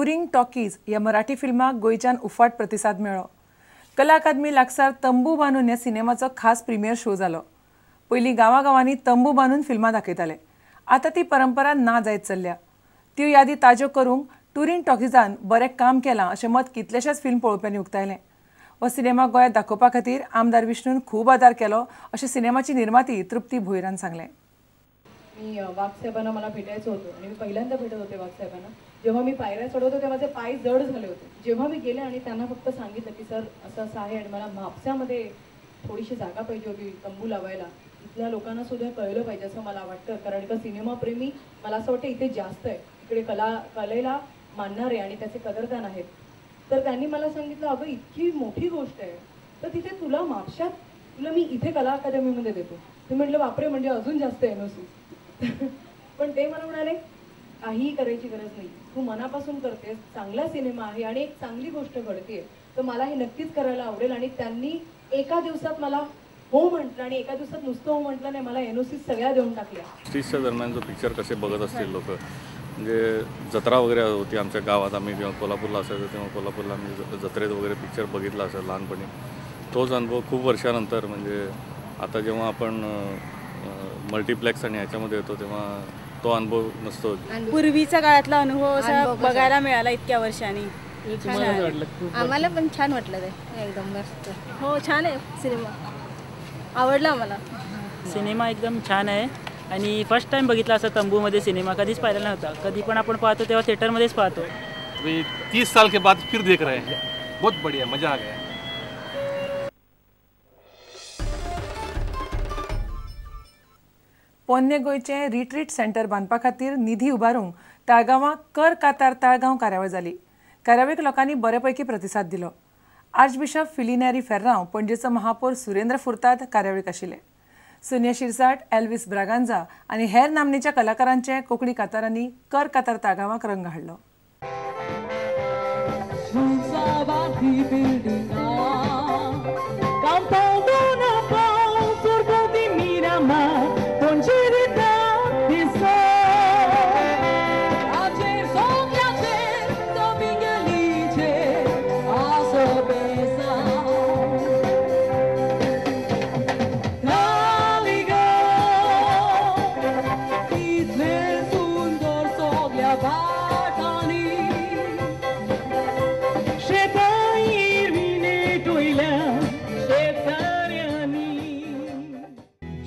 Touring talkies ह्या मराठी फिल्माक गोंयच्यान उफाट प्रतिसाद मेळ्ळो. कला अकादमी लागसार तंबू बांदून ह्या सिनेमाचो खास प्रिमियर शो जालो. पयलीं गांवागांवांनी तंबू बांदून फिल्मां दाखयताले. आतां ती परंपरा ना जायत चल्ल्या. त्यो यादी ताज्यो करूंक टुरींग टॉकीजान बरें काम केलां अशें मत कितलेशेच फिल्म पळोवप्यांनी उक्तायलें. हो सिनेमा गोंयांत दाखोवपा खातीर आमदार विष्णून खूब आदार केलो अशें सिनेमाची निर्माती तृप्ती भोयरान सांगलें. मी वाघसाहेबांना मला भेटायचं होतं आणि मी पहिल्यांदा भेटत होते वाघसाहेबांना. जेव्हा मी पायऱ्या चढवतो तेव्हा माझे पाय जड झाले होते. जेव्हा मी गेले आणि त्यांना फक्त सांगितलं की सर असं असं आहे आणि मला म्हापसामध्ये थोडीशी जागा पाहिजे होती तंबू लावायला, इथल्या लोकांना सुद्धा कळलं पाहिजे असं मला वाटतं, कारण का सिनेमाप्रेमी मला असं वाटतं इथे जास्त आहे, इकडे कलेला मानणारे आणि त्याचे कदरदान आहेत. तर त्यांनी मला सांगितलं अगं इतकी मोठी गोष्ट आहे तर तिथे तुला म्हापशात तुला मी इथे कला अकादमीमध्ये देतो. ते म्हटलं बापरे, म्हणजे अजून जास्त एनओसी. पण ते मला म्हणाले काहीही करायची गरज नाही, तू मनापासून करतेस, चांगला सिनेमा आहे आणि एक चांगली गोष्ट घडते, तर मला हे नक्कीच करायला आवडेल. आणि त्यांनी एका दिवसात मला हो म्हटलं आणि एका दिवसात नुसतं हो म्हटलं नाही, मला एनओसी सगळ्या देऊन टाकल्या. 30च्या दरम्यान जो पिक्चर कसे बघत असतील लोक, म्हणजे जत्रा वगैरे होती आमच्या गावात, आम्ही जेव्हा कोल्हापूरला असायचो तेव्हा कोल्हापूरला आम्ही जत्रेत वगैरे पिक्चर बघितला असेल लहानपणी. तोच अनुभव खूप वर्षानंतर, म्हणजे आता जेव्हा आपण मल्टिप्लेक्स आणि ह्याच्यामध्ये येतो तेव्हा तो अनुभव नसतो. पूर्वीच्या काळातला अनुभव असा बघायला मिळाला इतक्या वर्षांनी. आम्हाला पण छान वाटलं ते, एकदम मस्त. हो छान आहे सिनेमा, आवडला आम्हाला. सिनेमा एकदम छान आहे आणि फर्स्ट टाइम बघितला असं तंबूमध्ये सिनेमा, कधीच पाहिला नव्हता. कधी पण आपण पाहतो तेव्हा थिएटरमध्येच पाहतो. 30 साल के बाद फिर देख रहे हैं, बहुत बढ़िया, मजा आ गया. पोन्ने गोंयचें रिट्रीट सेंटर बांदपा खातीर निधी उबारूंक ताळगांवां कर कातार ताळगांव कार्यावळ जाली. कार्यावळीक लोकांनी बरे पैकी प्रतिसाद दिलो. आर्चबिशप फिलिनॅरी फेर्रांव, पणजेचो महापौर सुरेंद्र फुर्ताद कार्यावळीक आशिल्ले. सोनिया शिरसाट, एल्विस ब्रागांझा आनी हेर नामनेच्या कलाकारांचे कोंकणी कातारांनी कर कातार ताळगांवाक रंग हाडलो.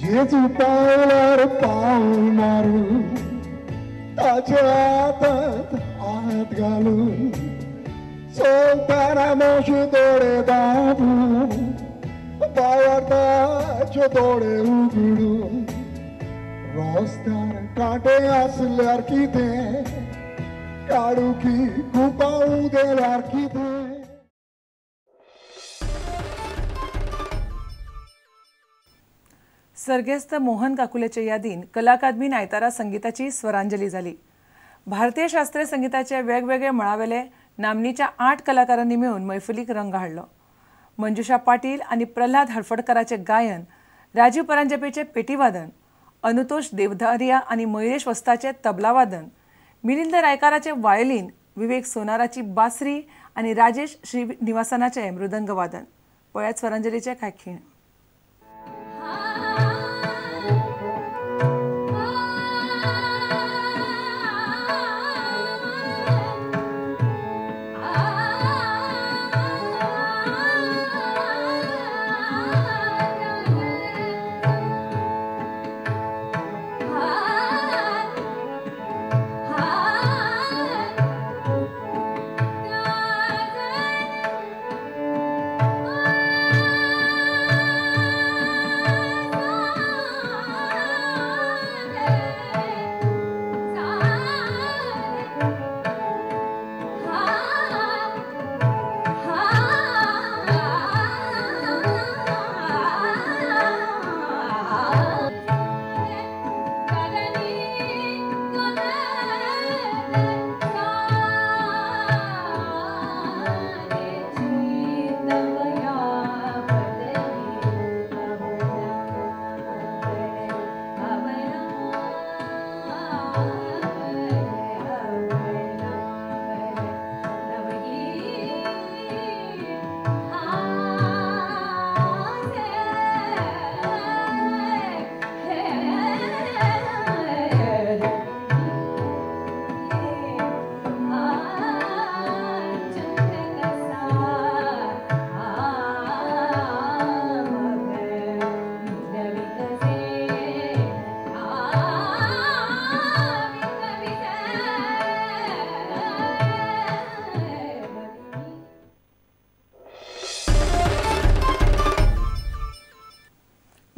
जेजू पावलार पावल मारून ताच्या हातात हात घालून चलतना म्हजे दोळे दाबून बावटाचे दोळे उगडून रस्त्यार कांटे आसल्यार कितें काडुकी कुपां उदेल्यार कितें. सर्गेस्त मोहन काकुलेचे यादीन कला अकादमीन आयतारा संगीताची स्वरांजली जाली. भारतीय शास्त्रीय संगीताचे वेगवेगळे मळावेले नामनेच्या 8 कलाकारांनी मेळून मैफिलीक रंग हाडलो. मंजुषा पाटील आनी प्रल्हाद हडफडकराचे गायन, राजीव परांजपेचे पेटीवादन, अनुतोष देवधारिया आनी मयुरेश वस्ताचे तबलावादन, मिलिंद रायकाराचे वायलीन, विवेक सोनाराची बासरी आनी राजेश श्रीनिवासनाचे मृदंगवादन. पळयात स्वरांजलीचे कांय खीण. Ah!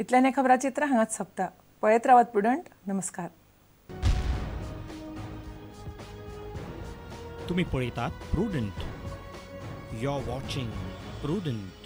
इतल्यान हें खबराचित्र हांगाच सोंपता. पळयत रावात प्रुडंट. नमस्कार. तुम्ही पळयतात Prudent. You are watching Prudent.